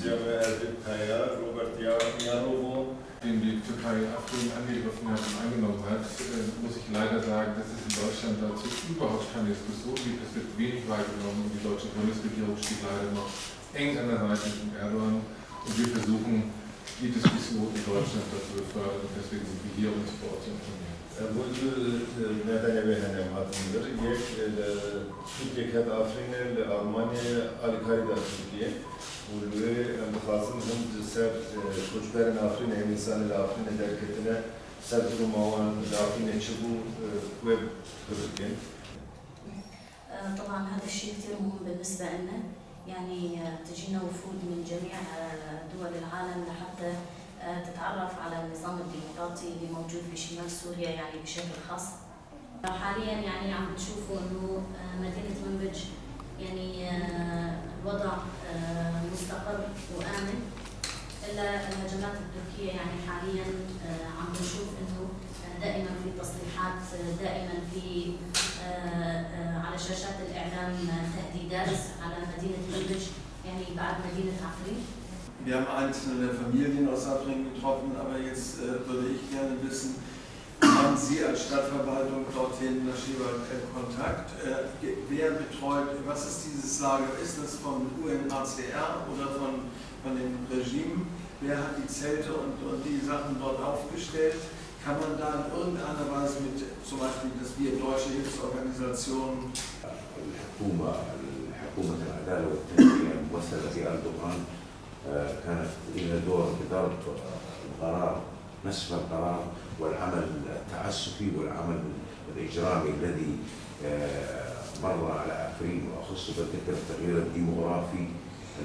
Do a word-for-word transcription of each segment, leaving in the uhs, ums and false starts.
Cem Erdil Kaya, Robert Ya-, Yarovo. Nachdem die Türkei Afrin angegriffen hat und eingenommen hat, äh, muss ich leider sagen, dass es in Deutschland dazu überhaupt keine Diskussion gibt. Es wird wenig wahrgenommen und die deutsche Bundesregierung steht leider noch eng an der Seite von Erdogan. Und wir versuchen, die Diskussion in Deutschland dazu befördern. Und deswegen sind wir hier, um uns vor Ort zu informieren. Ev du nedenê wê hene em hatin vir. Yek, e, li Tirkiye ket Afrînê, li Almanyayê alîkarî da Tirkiye. Û li wê em dixwazin hûn di ser, e, koçberên Afrînê, em însanê li Afrînê derketine, ser duruma wan li Afrînê çi bû, e, wê bibikin. آه، طبعًا هذا الشيء كتير مهم بالنسبة إلنا، يعني، آه، تجينا وفود من جميع، آه، دول العالم لحتى، آه، تتعرف على النظام الديمقراطي اللي موجود في شمال سوريا، يعني، بشكل خاص. حاليًا، يعني، عم بتشوفوا إنه، آه، مدينة منبج، يعني، آه، الوضع، آه، مستقر وآمن. إلا الهجمات التركية، يعني، حاليًا، آه، عم بنشوف إنه، آه، دائمًا في تصريحات، آه، دائمًا في، آه، آه، على شاشات الإعلام، آه، تهديدات على مدينة منبج، يعني، بعد مدينة عفرين. Wir haben einzelne Familien aus Afrin getroffen, aber jetzt, äh, würde ich gerne wissen, haben Sie als Stadtverwaltung dorthin, nach Schiebert, äh, Kontakt? Äh, ge-, wer betreut, was ist dieses Lager? Ist das von U N H C R oder von, von dem Regime? Wer hat die Zelte und, und die Sachen dort aufgestellt? Kann man da in irgendeiner Weise mit, zum Beispiel, dass wir deutsche Hilfsorganisationen الحكومة، حكومة العدالة والتنمية الممثلة في أردوغان، آه، كانت لها دور بضرب، آه، القرار، نسف القرار والعمل التعسفي والعمل الإجرامي الذي، آه، مر على عفرين، وأخص بالذكر التغيير الديموغرافي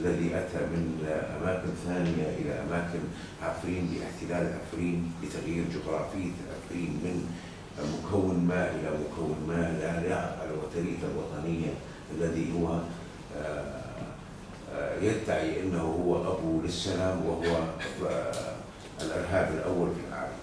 الذي أتى من، آه، أماكن ثانية إلى أماكن عفرين، باحتلال عفرين، بتغيير جغرافية عفرين من مكون ما إلى مكون ما لا، لا يعقل، وتريث الوطنية الذي هو، آه، آه، يدعي أنه هو أبو للسلام، وهو، آه، الإرهاب الأول في العالم.